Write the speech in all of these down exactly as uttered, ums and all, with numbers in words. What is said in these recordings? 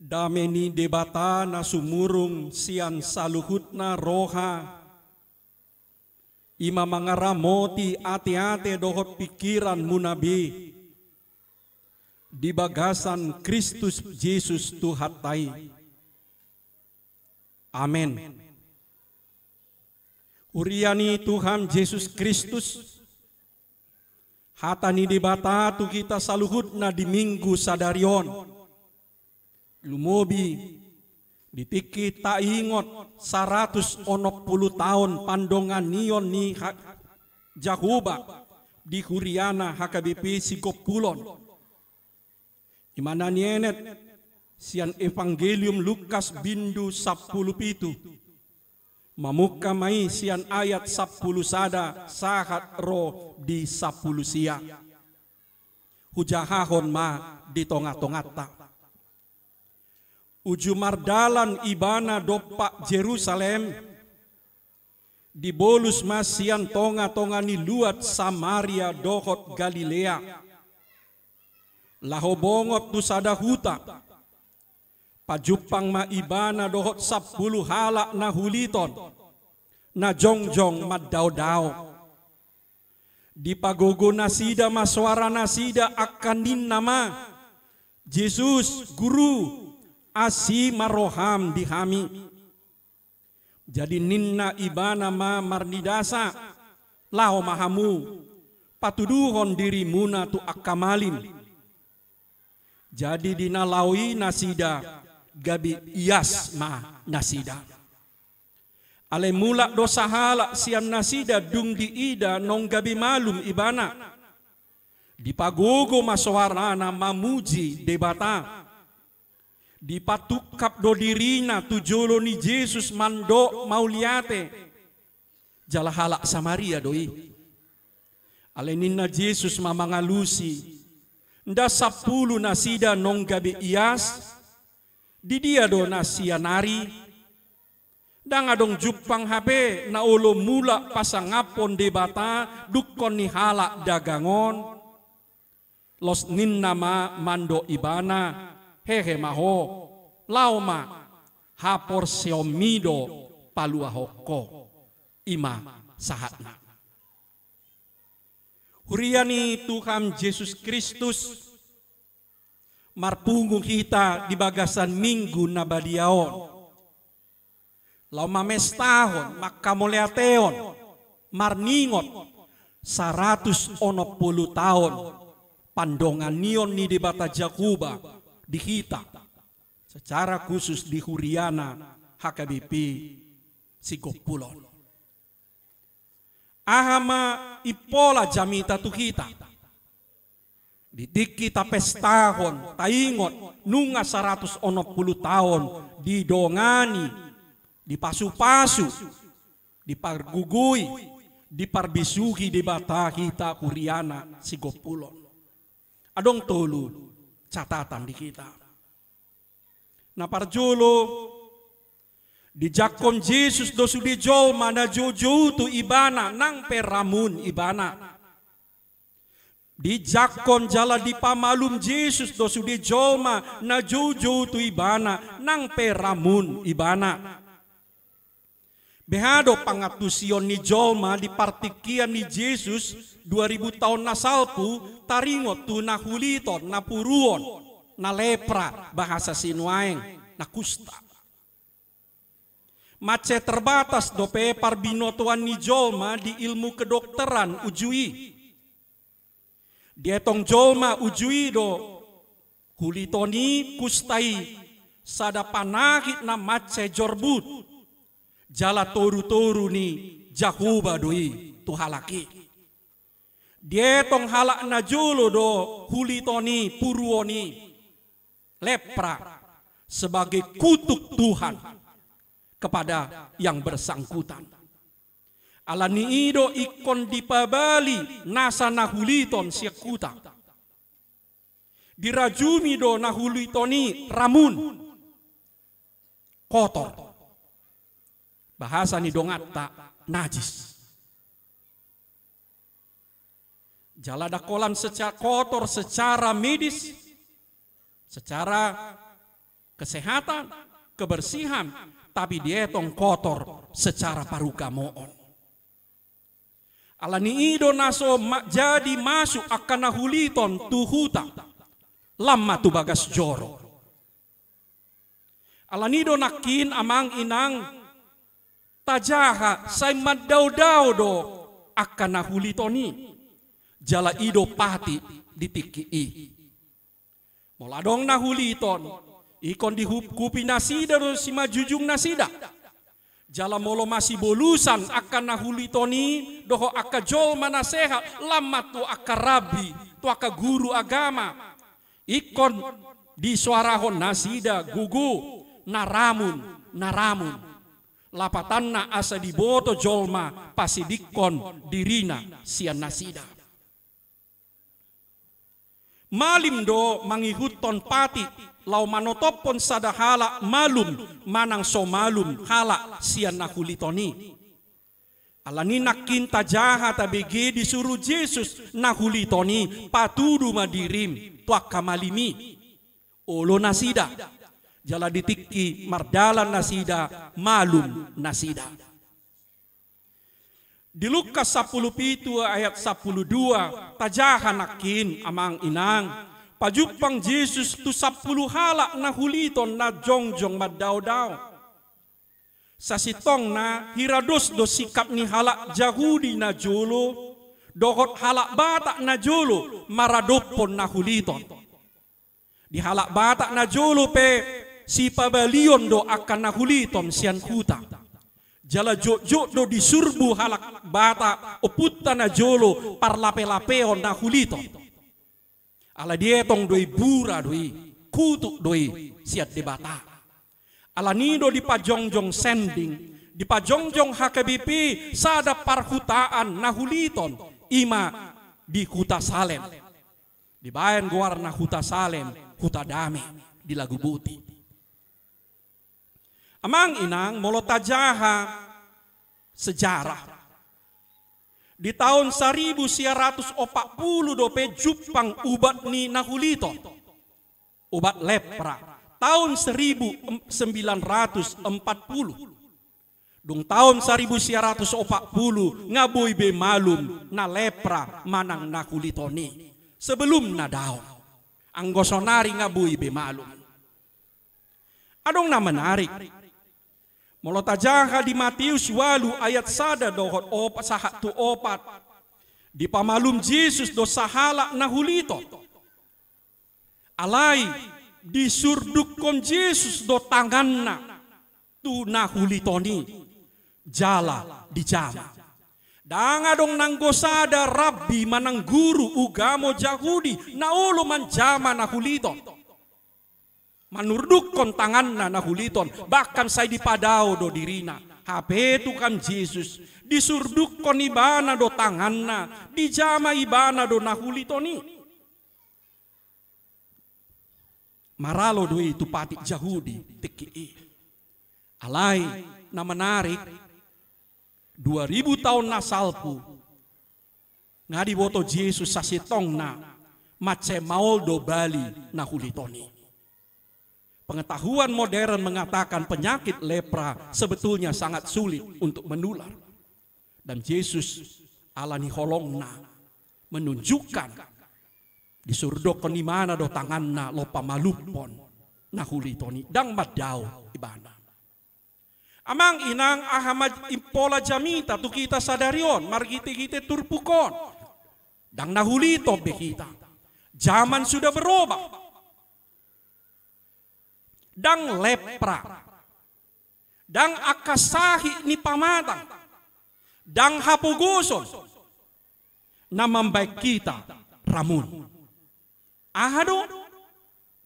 Dame ni Debata na sumurung sian saluhutna roha, i ma mangaramoti ateate dohot pingkiranmuna be di bagasan Kristus Jesus Tuhanta i. Amen. Huria ni Tuhan Jesus Kristus, hata ni Debata tu hita saluhutna di Minggu sadari on, lumobi di tingki taingot saratus onom pulu taon pandonganion ni ha-, Jahowa di huriana H K B P Sigompulon. I ma na nienet sian Evangelium Lukas bindu sampulu pitu. Mamungka ma i sian ayat sampulu sada sahat ro di sampulu sia. Hujahahon ma di tonga-tonganta. Uju mardalan ibana dompak Jerusalem, dibolus ma sian tonga-tonga ni luat Samaria dohot Galilea. Laho bongot tu sada huta, pajumpang ma ibana dohot sampulu halak na huliton, na jongjong mandao-dao. Dipagogo nasida ma soara nasida angka ninna ma, "Jesus, Guru, asi ma roham di hami." Jadi ninna ibana ma marnidasa, "Laho ma hamu, patuduhon dirimuna tu angka malim." Jadi di na laho i nasida, gabe ias ma nasida. Alai mulak do sahalak sian nasida dung diida naung gabe malum ibana. Dipagogo ma soarana mamuji Debata. Dipatungkap do dirina tu jolo ni Jesus mandok mauliate. Jala halak Samaria do i. Alai ninna Jesus ma mangalusi, "Nda sampulu nasida naung gabe ias? Didia do na sian ari? Ndang adong jumpang hape na olo mulak pasangaphon Debata dungkon ni halak dagang on?" Laos ninna ma mandok ibana, "Hehe ma ho, laho ma, haporseaonmi do paluahon ho." I ma sahatna. Huria ni Tuhan Jesus Kristus, marpungu hita di bagasan Minggu na badia on. Laho mamestahon, mangkamauliateon, marningot saratus onom pulu taon pandonganion ni Debata Jahowa di hita, secara khusus di huriana H K B P Sigompulon. Aha ma impola jamita tu hita? Di tingki tapestahon, taingot, nunga saratus onom pulu taon didongani, dipasupasu, dipargogoi, diparbisuhi Debata hita huriana Sigompulon. Adong tolu catatan di hita. Na parjolo, dijangkon Jesus do sude jolma na joujou tu ibana nang pe ramun ibana. Dijangkon jala dipamalum Jesus do sude jolma na joujou tu ibana nang pe ramun ibana. Beha do pangantusion ni jolma di partingkian ni Jesus dua ribu taon na salpu, taringot tu na huliton, na puruon, na lepra, bahasa sinuaeng, na kusta. Mansai terbatas dope parbinotoan ni jolma di ilmu kedokteran uju i. Dietong jolma uju i do, huliton i, kusta i, sada panyakit na mansai jorbut, jala torutoru ni Jahowa do i tu halak i. Dietong halak na jolo do huliton i, puruon i, lepra, sebagai kutuk Tuhan kepada yang bersangkutan. Ala ni i do ingkon dipabali nasa na huliton sian huta. Dirajumi do na huliton i, ramun, kotor. Bahasa ni donganta, najis. Jala ndang holan secara kotor, secara medis, secara kesehatan, kebersihan, tapi dietong kotor secara parugamoon. Alani i do na so ma-, jadi masuk angka na huliton tu huta, lam ma tu bagas joro. Alani i do nangkin amang inang tajaha sai mandaodao do angka na huliton i. Jala i do patik di tingki i. Molo adong na huliton, ingkon dihuphupi nasida do simanjujung nasida. Jala molo masibolusan angka na huliton i dohot angka jolma na sehat, lam ma tu angka rabbi, tu angka guru agama. Ingkon disoarahon nasida gogo, na ramun, na ramun. Lapatanna asa diboto jolma pasidingkon dirina sian nasida. Malim do mangihuthon patik laho manotophon sada halak malum manang so malum halak sian na huliton i. Alani nangkin tajaha tabege disuru Jesus na huliton i, patudu ma dirim tu angka malim i. Olo nasida, jala di tingki mardalan nasida, malum nasida. Di Lukas sampulu pitu ayat sampulu dua, tajaha nangkin amang inang, pajumpang Jesus tu sampulu halak na huliton na jongjong mandaodao. Sasintongna hira dos do sikap ni halak Jahudi na jolo dohot halak Batak na jolo maradophon na huliton. Di halak Batak na jolo pe sipabalion do angka na huliton sian huta. Jala jotjot do disurbu halak Batak ompunta na jolo parlapelapeon na huliton. Ala dietong do i bura do i, kutuk do i sian Debata. Alani do dipajongjong sending, dipajongjong H K B P sada parhutaan na huliton, i ma di huta Salem. Dibaen goarna huta Salem, huta dame di lagu boti. Amang inang, molo tajaha sejarah, di taon saribu sia ratus opat pulu dope jumpang ubat ni na huliton, ubat lepra. Taon seribu sembilan ratus empat puluh. Dung taon saribu sia ratus opat puluh nga boi be malum na lepra manang na huliton i. Sebelum na daong, anggo sonari nga boi be malum. Adong na menarik. Molo tajaha di Matius ualu ayat sada dohot opat, sahat tu opat, dipamalum Jesus do sahalak na huliton. Alai disurdukkon Jesus do tanganna tu na huliton i, jala dijama. Ndang adong nanggo sada rabbi manang guru ugamo Jahudi na olo manjama na huliton. Manurdukkon tanganna na huliton, bahkan sai dipadao do dirina. Hape Tuhan Jesus, disurdukkon ibana do tanganna, dijama ibana do na huliton i. Maralo do i tu patik Jahudi tingki i. Alai na menarik, dua ribu taon na salpu, nga diboto Jesus sasintongna mansai maol do bali na huliton i. Pengetahuan modern mengatakan penyakit lepra sebetulnya sangat sulit untuk menular. Dan Jesus alani holongna menunjukkan, disurdukkon ibana do tanganna laho pamalumhon na huliton i, ndang mandao ibana. Amang inang, aha ma impola jamita tu hita sadari on marhitehite turpuk on? Ndang na huliton be hita. Zaman sudah berubah. Ndang lepra, ndang angka sahit ni pamatang, ndang hapogoson na mambaen hita ramun. Aha do?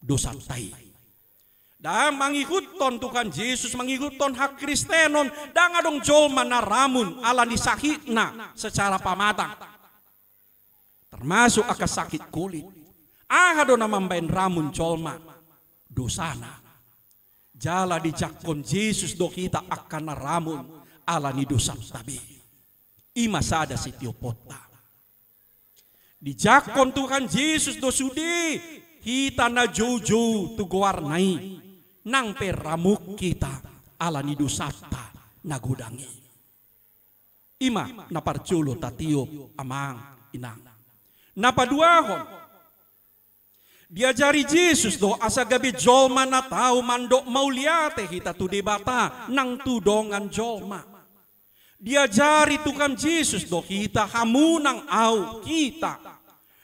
Dosanta i. Ndang mangihuthon Tuhan Jesus, mangihuthon hakristenon, ndang adong jolma na ramun ala ni sahitna secara pamatang. Termasuk angka sakit kulit. Aha do na mambaen ramun jolma? Dosana. Jala dijangkon Jesus do hita angka na ramun ala ni dosanta be. I ma sada sitiopanta. Dijangkon Tuhan Jesus do sude hita na joujou tu goarna i. nang pe ramuk hita ala ni dosanta na godang i. I ma na parjolo tatiop, amang inang. Na paduahon, diajari Jesus do asa gabe jolma na tau mandok mauliate hita tu Debata nang tu dongan jolma. Diajari Tuhan Jesus do hita, hamu nang au, hita,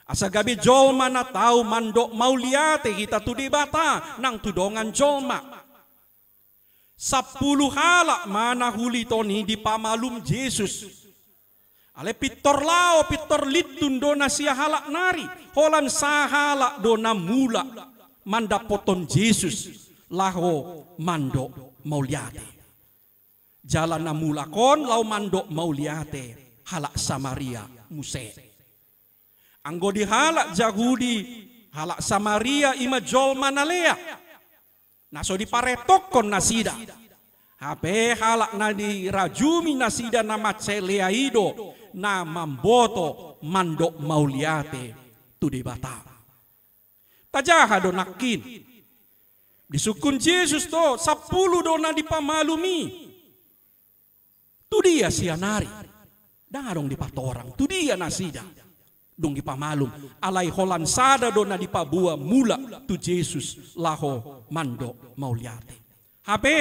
asa gabe jolma na tau mandok mauliate hita tu Debata nang tu dongan jolma. Sampulu halak ma na huliton i dipamalum Jesus. Alai pintor laho, pintor lintun do na siahalak nari, holan sahalak do na mulak mandapothon Jesus laho mandok mauliate. Jala na mulak on laho mandok mauliate halak Samaria muse. Anggo di halak Jahudi, halak Samaria i ma jolma na lea, na so diparentongkon nasida. Hape halak na dirajumi nasida na mansai lea i do na mamboto mandok mauliate tu Debata. Tajaha do nangkin. Disungkun Jesus do, sampulu do na dipamalum i. Tudia sian ari? Ndang adong dipatorang tudia nasida dung dipamalum. Alai holan sada do na dipaboa mulak tu Jesus laho mandok mauliate. Hape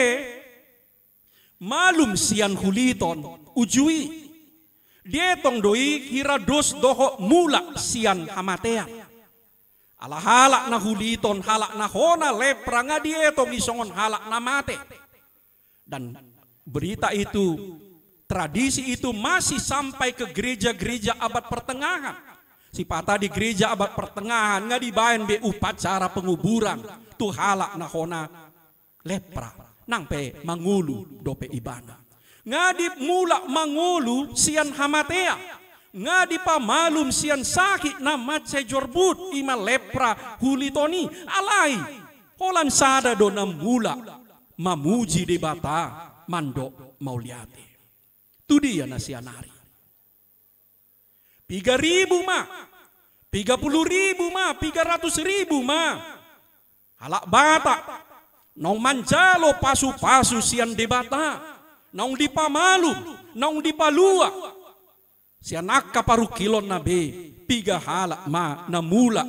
malum sian huliton uju i, dietong do i hira dos dohot mulak sian hamatean. Ala halak na huliton, halak na hona lepra, nga dietong i songon halak na mate. Dan berita itu, tradisi itu masih sampai ke gereja-gereja abad pertengahan. Sipata di gereja abad pertengahan nga dibaen be upacara penguburan tu halak na hona lepra, nang pe mangolu dope ibana. Nga dimulak mangolu sian hamatean, nga dipamalum sian sahit na mansai jorbut, i ma lepra huliton i. Alai holan sada do na mulak mamuji Debata mandok mauliate. Tudia na sian ari? Piga ribu ma, piga pulu ribu ma, piga ratus ribu ma halak Batak naung manjalo pasupasu sian Debata, naung dipamalum, naung dipalua. Sian angka parungkilonna be, piga halak ma na mulak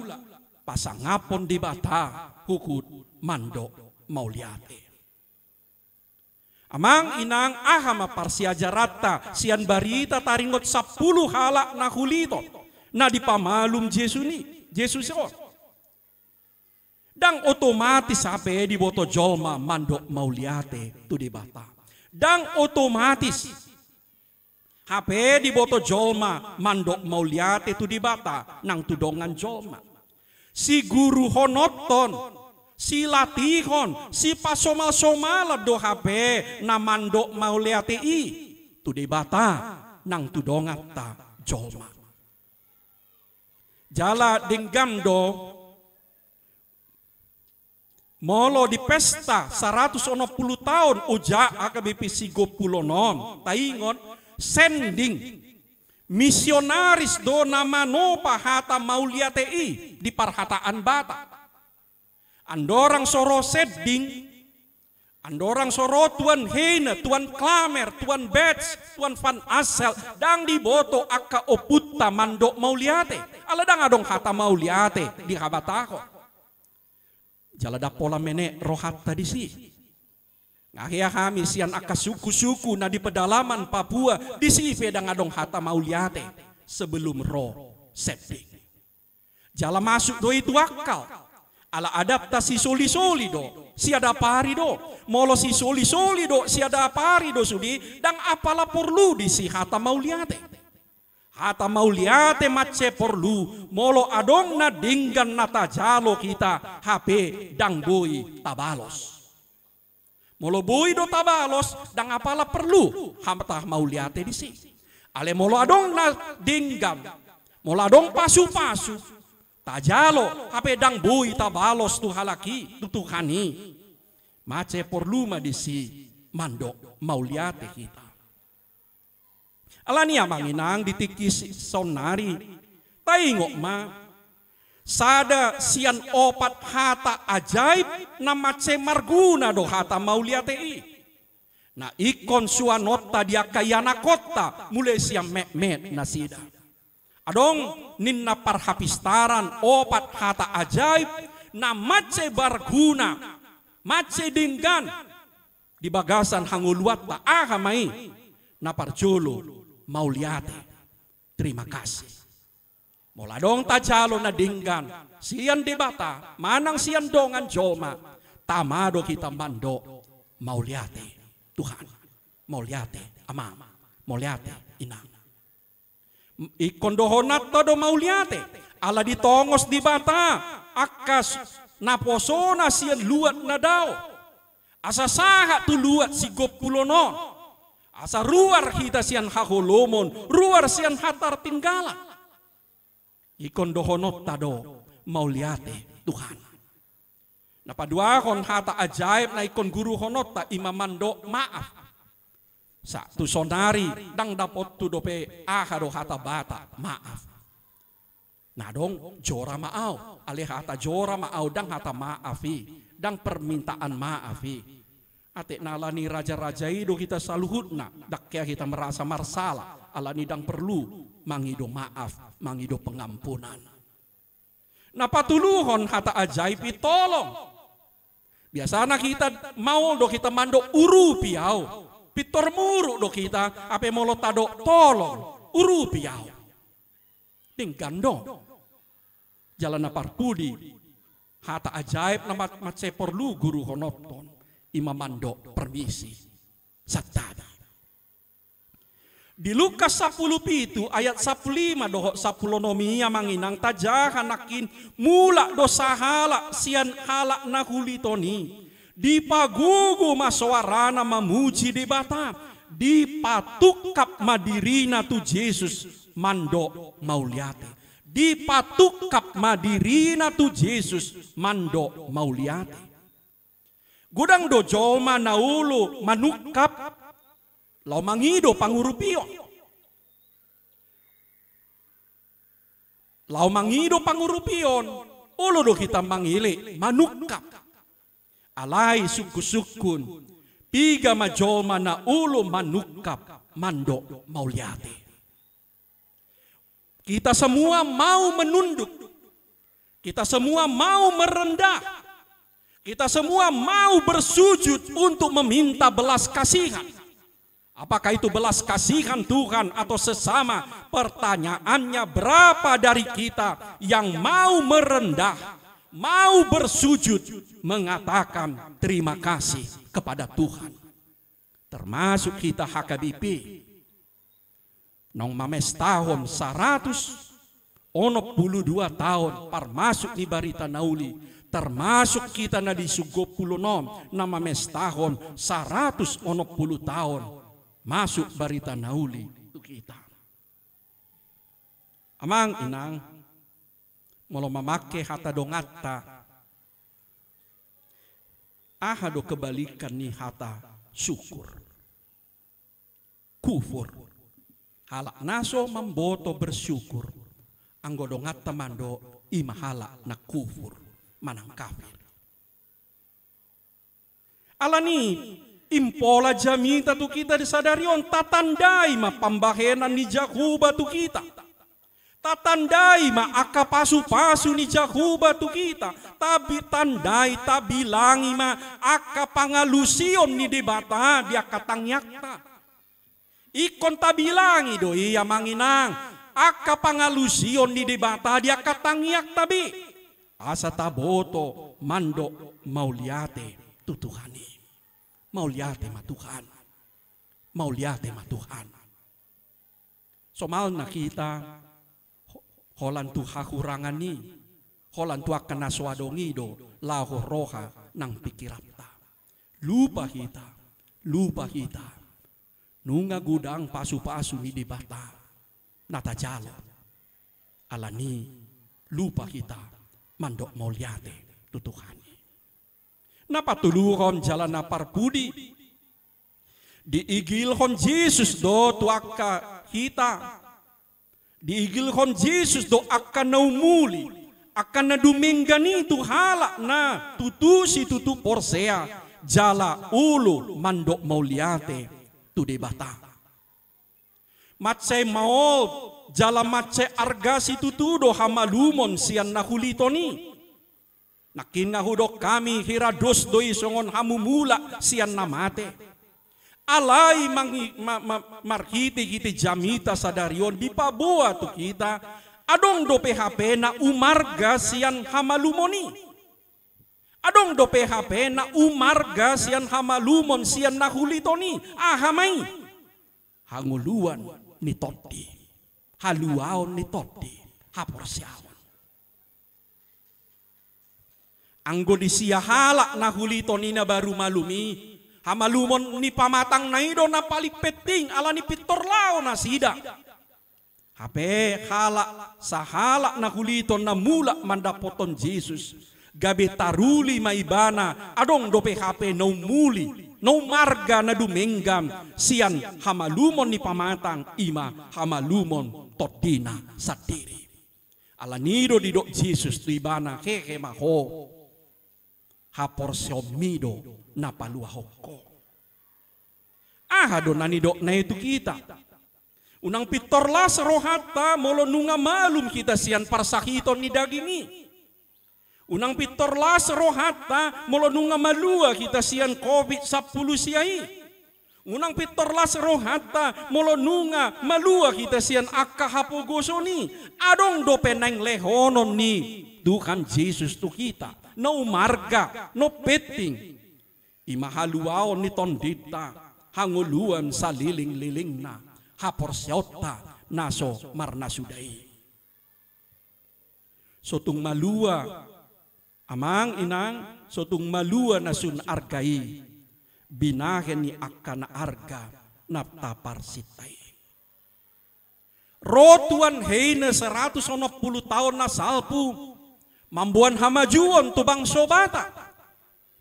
pasangaphon Debata huhut mandok mauliate. Amang inang, aha ma parsiajaranta sian barita taringot sampulu halak na huliton na dipamalum Jesus i, Jesus on? Ndang otomatis hape diboto jolma mandok mauliate tu Debata. Ndang otomatis hape diboto jolma mandok mauliate tu Debata nang tu dongan jolma. Siguruhononhon, silatihon, sipasomalsomalan do hape na mandok mauliate i tu Debata nang tu donganta jolma. Jala denggan do molo di pesta saratus onom pulu taon Oja H K B P Sigompulon on, taingot, sending, misionaris do na manopa hata mauliate i di parhataan Batak. Andorang so ro sending, andorang so ro Tuan Heine, Tuan Klamer, Tuan Betz, Tuan Van Assel, ndang diboto angka ompunta mandok mauliate. Ala ndang adong hata mauliate dihabatahon. Jala ndang pola menek rohanta disi. Nga hea hami sian angka suku-suku na di pedalaman Papua, disi pe ndang adong hata mauliate sebelum ro sending. Jala masuk do i tu akal. Ala adapta sisolisoli do, siadapari do. Molo sisolisoli do, siadapari do sude, ndang apala porlu disi hata mauliate. Hata mauliate mansai porlu molo adong na denggan na tajalo hita hape ndang boi tabalos. Molo boi do tabalos, ndang apala porlu hata mauliate disi. Alai molo adong na denggan, molo adong pasupasu, tajalo hape ndang boi tabalos tu halak i, tu Tuhan i, mansai porlu ma disi mandok mauliate hita. Alani i amang inang, di tingki saonnari, taingot ma, sada sian opat hata ajaib na mansai marguna do hata mauliate i. Na ingkon suanonta di angka ianakhonta mulai sian metmet nasida. Adong ninna parhapistaran opat hata ajaib na mansai marguna, mansai denggan di bagasan hangoluanta. Aha ma i? Na parjolo, mauliate. Terima kasih. Molo adong tajalo na denggan sian Debata manang sian dongan jolma, tama do hita mandok mauliate Tuhan, mauliate Amang, mauliate Inang. Ingkon dohononta do mauliate, ala ditongos Debata angka s-, naposona sian luat na dao. Asa sahat tu luat sigompulon on. Asa ruar hita sian haholomon, ruar sian hatartinggalan. Ingkon dohononta do mauliate Tuhan. Na paduahon hata ajaib na ingkon guruhononta i ma mandok maaf. Sa tu sonari ndang dapothu dope aha do hata Batak maaf. Na adong jora ma au, alai hata jora ma au, ndang hata maaf i, ndang permintaan maaf i. Atik na ala ni raja-raja i do hita saluhutna, ndang hea hita merasa marsala, ala ni ndang perlu mangido maaf, mangido pengampunan. Na patoluhon hata ajaib i tolong. Biasana hita maol do hita mandok urupi au. Pintor muruk do hita, hape molo tadok tolong, urupi au. Denggan do. Jala na parpudi, hata ajaib na mat-, mansai porlu guruhononhon, i ma mandok permisi. Santabi. Di Lukas sampulu pitu ayat sampulu lima dohot sampulu onom i, Amang Inang, tajaha nangkin mulak do sahalak sian halak na huliton i. Dipagogo ma soarana mamuji Debata. Dipatungkap ma dirina tu Jesus mandok mauliate. Dipatungkap ma dirina tu Jesus mandok mauliate. Godang do jolma na olo manungkap laho mangido pangurupion. Laho mangido pangurupion, olo do hita mangele manungkap. Alai sungkun-sungkun, piga ma jolma na olo manungkap mandok mauliate. Kita semua mau menunduk. Kita semua mau merendah. Kita semua mau bersujud untuk meminta belas kasihan. Apakah itu belas kasihan Tuhan atau sesama? Pertanyaannya, berapa dari kita yang mau merendah, mau bersujud, mengatakan terima kasih kepada Tuhan? Termasuk kita H K B P. Naung mamestahon saratus onom pulu dua taon parmasuk ni Barita na Uli, termasuk hita na di sigompulon on na mamestahon saratus onom pulu taon masuk Barita na Uli tu hita. Amang Inang, molo mamangke hata donganta, aha do kebalikan ni hata syukur? Kufur. Halak na so mamboto bersyukur, anggo donganta mandok, i ma halak na kufur manang kafir. Alani i, impola jamita tu hita di sadari on, tatandai ma pambahenan ni Jahowa tu hita. Tatandai ma angka pasupasu ni Jahowa tu hita. Tabi-, tandai, tabilangi ma angka pangalusion ni Debata di angka tangiangta. Ingkon tabilangi do i, Amang Inang, angka pangalusion ni Debata di angka tangiangta be, asa taboto mandok mauliate tu Tuhan i. Mauliate ma Tuhan. Mauliate ma Tuhan. Somalna hita ho-, holan tu hahurangan i, holan tu angka na so adong i do laho roha nang pikiranta. Lupa hita, lupa hita. Nunga godang pasupasu ni Debata na tajalo. Alani i lupa hita mandok mauliate tu Tuhan i. Na patoluhon jala na parpudi, diigilhon Jesus do tu angka hita. Diigilhon Jesus do angka na umuli, Angka na dumenggan i tu halak na tutu situtu porsea jala olo mandok mauliate tu Debata. Mansai maol jala mansai arga situtu do hamalumon sian na huliton i. Nangkin nga hudok hami, hira dos do i songon hamu mulak sian na mate. Alai mangi-, ma-, ma-, marhitehite jamita sadari on dipaboa tu hita, adong dope hape na umarga sian hamalumon i. Adong dope hape na umarga sian hamalumon sian na huliton i. Aha ma i? Hangoluan ni tondi, haluaon ni tondi, haporseaon. Anggo di sia halak na huliton i na baru malum i, hamalumon ni pamatangna i do na paling penting, ala ni pintor laho nasida. Hape halak, sahalak na huliton na mulak mandapothon Jesus, gabe taruli ma ibana, adong dope hape na umuli, na umarga na dumenggan sian hamalumon ni pamatang, i ma hamalumon tondina sandiri. Ala ni do didok Jesus tu ibana, hehe ma ho, haporseaonmi do na paluahon ho. Aha do na nidokna i tu hita? Unang pintor las rohanta molo nunga malum hita sian parsahiton ni daging i. Unang pintor las rohanta molo nunga malua hita sian covid sampulu sia i. Unang pintor las rohanta molo nunga malua hita sian angka hapogoson i. Adong dope naeng lehonon ni Tuhan Jesus tu hita, na umarga, na penting. I ma haluaon ni tondinta, hangoluan salelenglelengna, haporseaonta na so marnasuda i. So tung malua, amang inang, so tung malua na sun arga i, binahen ni angka na arga na taparsinta i. Ro Tuhan Heine saratus onom pulu taon na salpu, mamboan hamajuon tu bangso Batak.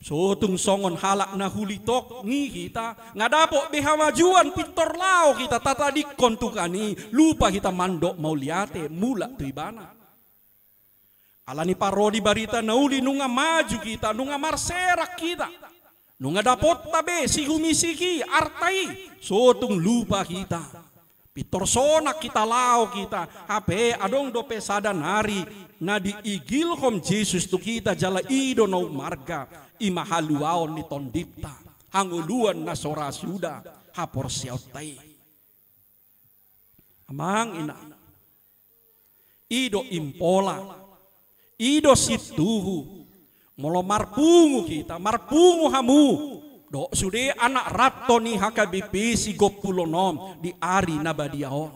So tung songon halak na huliton i hita, nga dapot be hamajuon, pintor laho hita tatadingkon Tuhan i, lupa hita mandok mauliate, mulak tu Ibana. Ala ni parodi barita na uli, nunga maju hita, nunga marserak hita, nunga dapotta be sihumisi i, arta i, so tung lupa hita. Pintor sonang hita, laho hita, hape adong dope sada nari na diigilhon Jesus tu hita jala i do na umarga, i ma haluaon ni tondinta, hangoluan na so ra suda, haporseaonta i. Amang inang, i do impola, i do sintuhu, molo marpungu hita, marpungu hamu dohot sude anak ranto ni H K B P Sigompulonom di ari na badia on.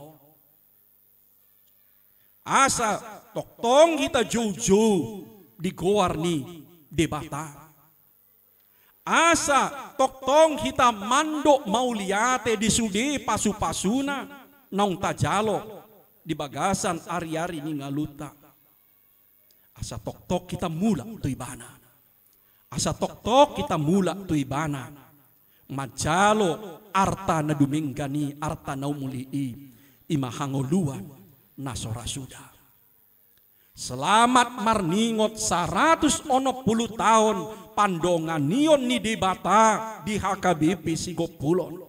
Asa tongtong hita joujou di goar ni Debata. Asa tongtong hita mandok mauliate di sude pasupasuna naung tajalo di bagasan ariari ni ngolunta. Asa tongtong hita mulak tu Ibana. Asa tongtong hita mulak tu Ibana manjalo arta na dumenggan i, arta na umuli i, i ma hangoluan na so ra suda. Selamat marningot saratus onom pulu taon pandonganion ni Debata di H K B P Sigompulon.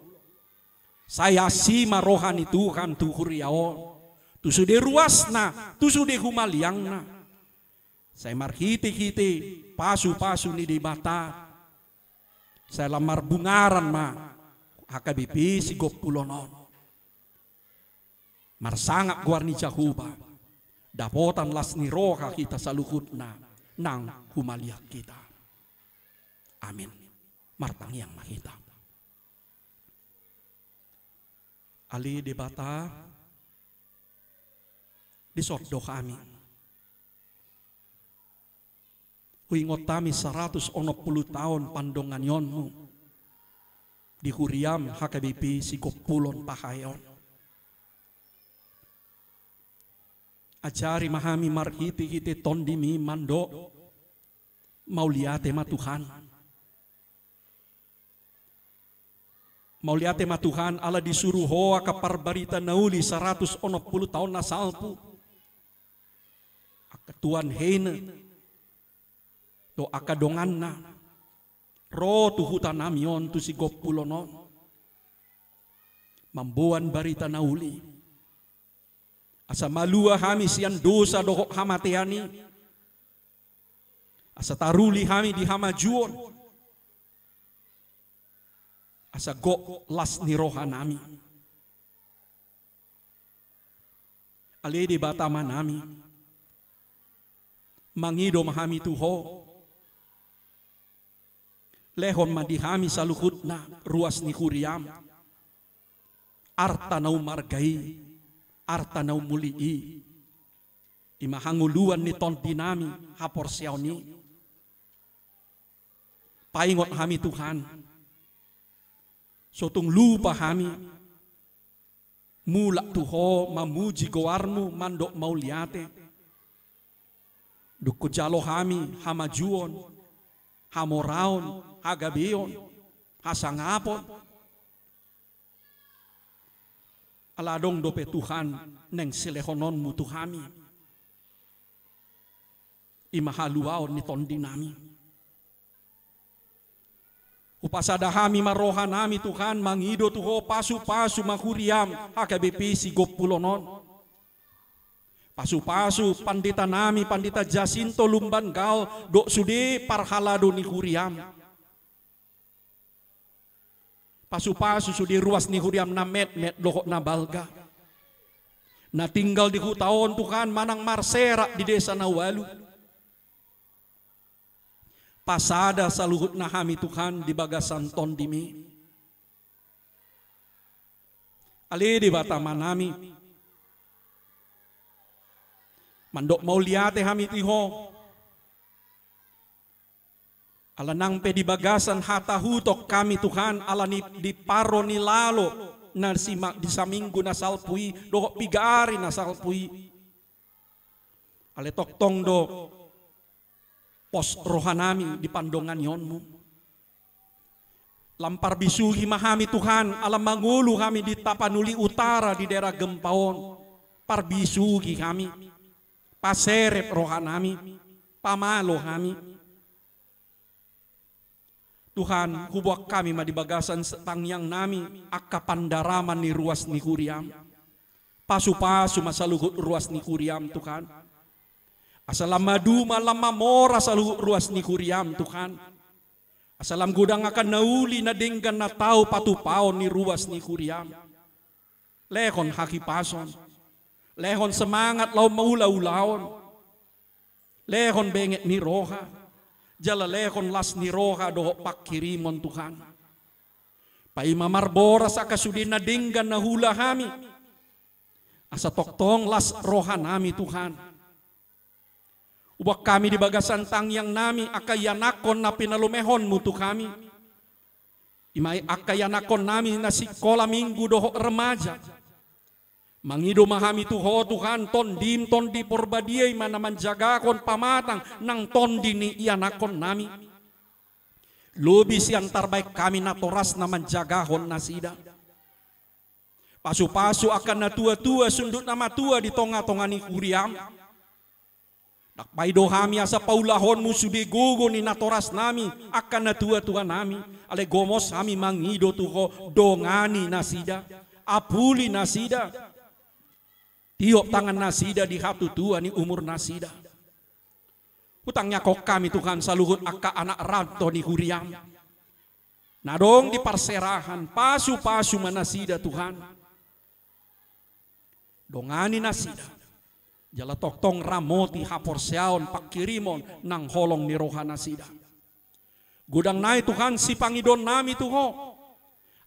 Sai asi ma roha ni Tuhan tu huria on, tu sude ruasna, tu sude humaliangna. Sai marhitehite pasupasu ni Debata, sai lam marbungaran ma H K B P Sigompulon on. Marsangap goar ni Jahowa, dapotan las ni roha hita saluhutna nang humaliang hita. Amin. Martangiang ma hita. Ale Debata, dison do hami. Huingot hami saratus onom pulu taon pandonganionmu di huriam H K B P Sigompulon Pahae on. Ajari ma hami marhitehite tondimi mandok mauliate ma Tuhan. Mauliate ma Tuhan, ala disuru Ho angka parbarita na uli saratus onom pulu taon na salpu. Tuan Heine dohot angka donganna ro tu huta nami on tu Sigompulon on mamboan barita na uli, asa malua hami sian dosa dohot hamatean i, asa taruli hami di hamajuon, asa gok las ni roha nami. Ale Debata Ama nami, mangido ma hami tu Ho, lehon ma di hami saluhutna ruas ni huriam, arta na umarga i, arta na umuli i, i ma hangoluan ni tondi nami haporseaon i. Paingot hami Tuhan, so tung lupa hami mulak tu Ho mamuji goarmu mandok mauliate. Dung hujalo hami hamajuon, hamoraon, hagabeon, hasangapon, ala adong dope Tuhan naeng silehononmu tu hami, i ma haluaon ni tondi nami. Hupasada hami ma roha nami Tuhan, mangido tu Ho, pasupasu ma huriam H K B P Sigompulon on. Pasupasu pandita nami, Pandita Jacinto Lumban Gaol, dohot sude parhalado ni huriam. Pasupasu sude ruas ni huriam na metmet dohot na balga, na tinggal di huta on Tuhan manang marserak di desa na ualu. Pasada saluhutna hami Tuhan di bagasan tondim i. Ale Debata Ama nami, mandok mauliate hami tu Ho, ala nang pe di bagasan hatahuton hami Tuhan, ala ni di paro ni lalo na sima-, di saminggu na salpu i dohot piga ari na salpu i. Ale tongtong do pos roha nami di pandonganionmu. Lam parbisuhi ma hami Tuhan, ala mangolu hami di Tapanuli Utara di daerah gempa on. Parbisuhi hami, paserep roha nami, pamalo hami. Tuhan, huboan hami ma di bagasan tangiang nami angka pandaraman ni ruas ni huriam. Pasupasu ma saluhut ruas ni huriam Tuhan. Asa lam maduma, lam mamora saluhut ruas ni huriam Tuhan. Asa lam godang angka na uli na denggan na tau patupaon ni ruas ni huriam. Lehon hahipason, lehon semangat laho maulaulaon, lehon benget ni roha, jala lehon las ni roha dohot pangkirimon Tuhan. Paima marboras angka sude na denggan na huula hami, asa tongtong las roha nami Tuhan. Huboan hami di bagasan tangiang nami angka ianakhon na pinalumehonmu tu hami. I ma angka ianakhon nami na sikola minggu dohot remaja. Mangido ma hami tu Ho Tuhan, Tondim Tondi Porbadia i ma na manjagahon pamatang nang tondi ni ianakhon nami. Lobi sian tarbaen hami natoras na manjagahon nasida. Pasupasu angka natuatua, sundut na matua di tongatonga ni huriam. Ndang paida hami asa paulahonmu sude gogo ni natoras nami, angka natuatua nami, alai gomos hami mangido tu Ho, dongani nasida, apuli nasida, tiop tangan nasida di hatutuan ni umur nasida. Hutangiangkon hami Tuhan saluhut angka anak ranto ni huriam na adong di parserahan, pasupasu ma nasida Tuhan. Dongani nasida, jala tongtong ramoti haporseaon pangkirimon nang holong ni roha nasida. Godang nai Tuhan sipangidoan nami tu Ho.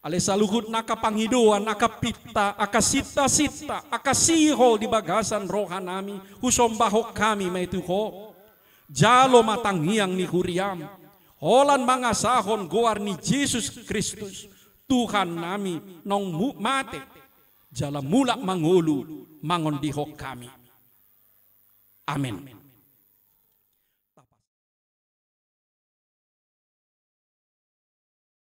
Alai saluhut angka pangidoan, angka pinta, angka sintasinta, angka sihol di bagasan roha nami, husombahon hami ma i tu Ho. Jalo ma tangiang ni huriam, holan mangasahon goar ni Jesus Kristus, Tuhan nami naung mu-, mate, jala mulak mangolu mangondihon hami. Amen.